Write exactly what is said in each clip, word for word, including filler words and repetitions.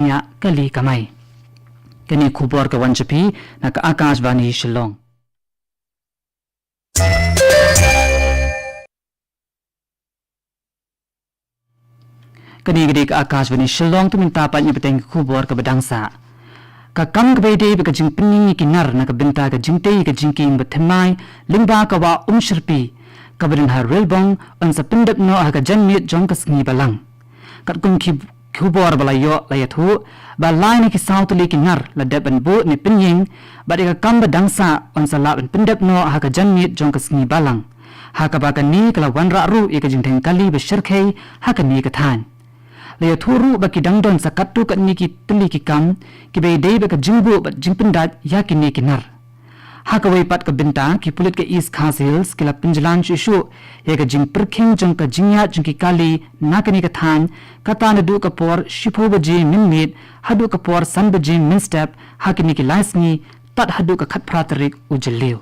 Nia Kali Kamai. Kane khubor ka wan sha phi na ka Akashvani Shillong. Kane ka dei ka Akashvani Shillong, to mynta pat ngin ïa bteng ka khubor kaba dang sah. Ka kam kaba ïadei bad ka jingpynïeng ïa ki nar na ka bynta ka jingtei ïa ka jingkieng bathymmai lyngba ka wah Umshyrpi kaba don ha Railbong yn sa pyndep noh ha ka janmiet jong ka sngi Balang. Katkum ki khubor ba la ïoh la ïathuh ba lai na ki saw tylli ki nar la dep ban buh ne pynïeng, bad ïa ka kam ba dang sah yn sa lah ban pyndep noh ha ka janmiet jong ka sngi Balang, ha kaba kane ka la wanrah ruh ïa ka jingdheng kali ba shyrkhei ha kane ka thaiñ. La ïathuh ruh ba ki dang don sa katto katne ki tylli ki kam kiba ïadei bad ka jingbuh bad jingpyndait ïa kine ki nar. Ha kawei pat ka bynta, ki pulit ka East Khasi Hills ki la pynjlan shuh shuh ïa ka jingpyrkhing jong ka jingïaid jong ki kali na kane ka thaiñ, kata naduh ka por shiphew baje mynmiet haduh ka por san baje mynstep ha kine ki lai sngi, tad haduh ka khatphra tarik u Jylliew.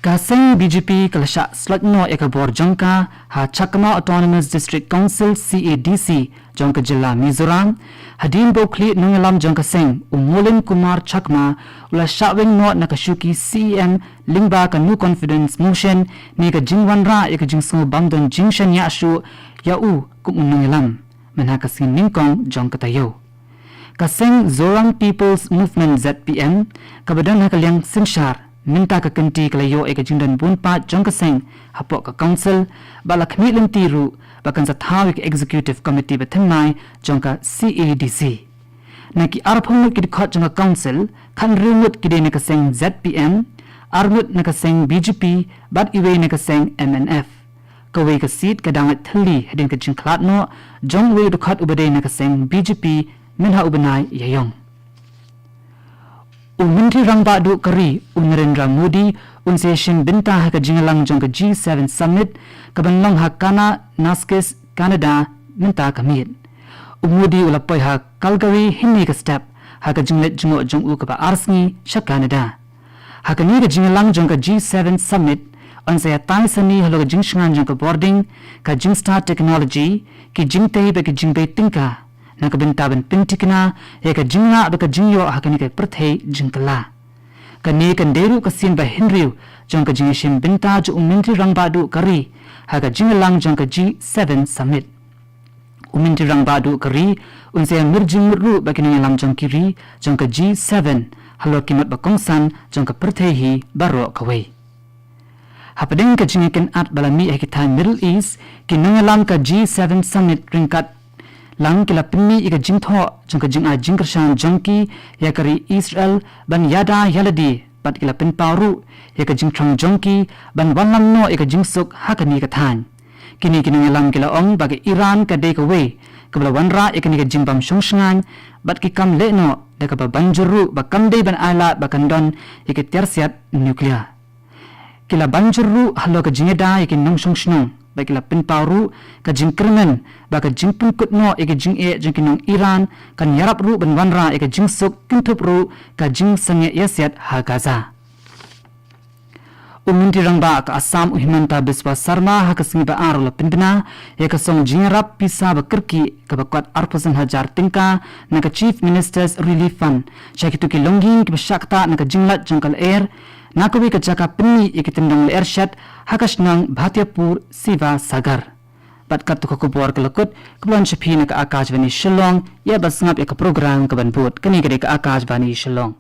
Ka seng B J P ka la shah sloit noh ïa ka bor jong ka ha Chakma Autonomous District Council, C A D C, jong ka jylla Mizoram. Hadien ba u khlieh nongïalam jong ka seng, u Molin Kumar Chakma, u la shah weng noh na ka shuki C E M lyngba ka No Confidence Motion, ne ka jingwanrah ïa ka jingsngew bym don jingshaniah shuh ïa u kum u nongïalam mynha ka sngi nyngkong jong ka taïew. Ka seng Zoram People's Movement, Z P M, kaba don ha ka liang synshar, mynta ka kynti ka la ïoh ïa ka jingdon bun paid jong ka seng hapoh ka council, bad la khmih lynti ruh ba kan sa thaw ïa ka executive committee bathymmai jong ka C A D C. Na ki arphew ngut ki dkhot jong ka council, khathynriew ngut ki dei na ka seng Z P M, ar ngut na ka seng B J P, bad iwei na ka seng M N F. Kawei ka seat ka dang lait thylli hadien ka jingkhlad noh jong uwei u dkhot uba dei na ka seng B J P mynha u bnai Ïaïong. U Myntri Rangbah Duh ka ri, u Narendra Modi, un sa ïashim bynta ha ka jingïalang jong ka G seven Summit kaban long ha Kananaskis, Canada, mynta ka miet. U Modi u la poi ha Calgary hynne ka step ha ka jingleit jngoh jong u kaba ar sngi sha Canada. Ha kane ka jingïalang jong ka G seven Summit, yn sa ïatai sani halor ka jingshngaiñ jong ka bording, ka jingstad technology, ki jingtei bad ki jingbei tyngka na ka bynta ban pynthikna ïa ka jinglah bad ka jingïoh ha kane ka pyrthei jingkylla. Kane kan dei ruh ka sien ba hynriew jong ka jingïashim bynta jong u Myntri Rangbah Duh ka ri ha ka jingïalang jong ka G seven Summit. U Myntri Rangbah Duh ka ri un sa ïamir jingmut ruh bad ki nongïalam jong ki ri jong ka G seven halor ki mat ba kongsan jong ka pyrthei hi baroh kawei. Hapdeng ka jingïakynad ba la mih ha ki thaiñ Middle East, ki nongïalam ka G seven Summit ryngkat lang ki la pynmih ïa ka jingthoh jong ka jingai jingkyrshan jong ki ïa ka ri Israel ban ïada ïalade, bad ki la pynpaw ruh ïa ka jingthrang jong ki ban wanlam noh ïa ka jingsuk ha kane ka thaiñ. Kine ki nongïalam ki la ong ba ka Iran ka dei kawei kaba la wanrah ïa kane ka jingbym shongshngaiñ bad ki kam leh noh, da kaba ban jur ruh ba kam dei ban ailad ba kan don ïa ki tiar siat nuclear. Ki la ban jur ruh halor ka jingïada ïa ki nongshong shnong, bad ki la pynpaw ruh ka jingkyrmen ba ka jingpynkut noh ïa ki jingeh jong ki nong Iran kan ïarap ruh ban wanrah ïa ka jingsuk, kynthup ruh ka jingsangeh ïasiat ha Gaza. U Myntri Rangbah ka Assam, u Himanta Biswa Sarma, ha ka sngi ba ar u la pynbna ïa ka song jingïarap pisa ba kyrkieh kaba kot arphew san hajar tyngka na ka Chief Minister's Relief Fund sha kito ki longïing kiba shah ktah na ka jinglait jong ka lyer, na kawei ka jaka pynmih ïa ki tyndong lyer shet ha ka shnong Bhatiapur, Sivasagar. Bad katto ka khubor ka la kut, kaba la wan sha phi na ka Akashvani Shillong, ïa ba sngap ïa ka program kaban bud. Kane ka dei ka Akashvani Shillong.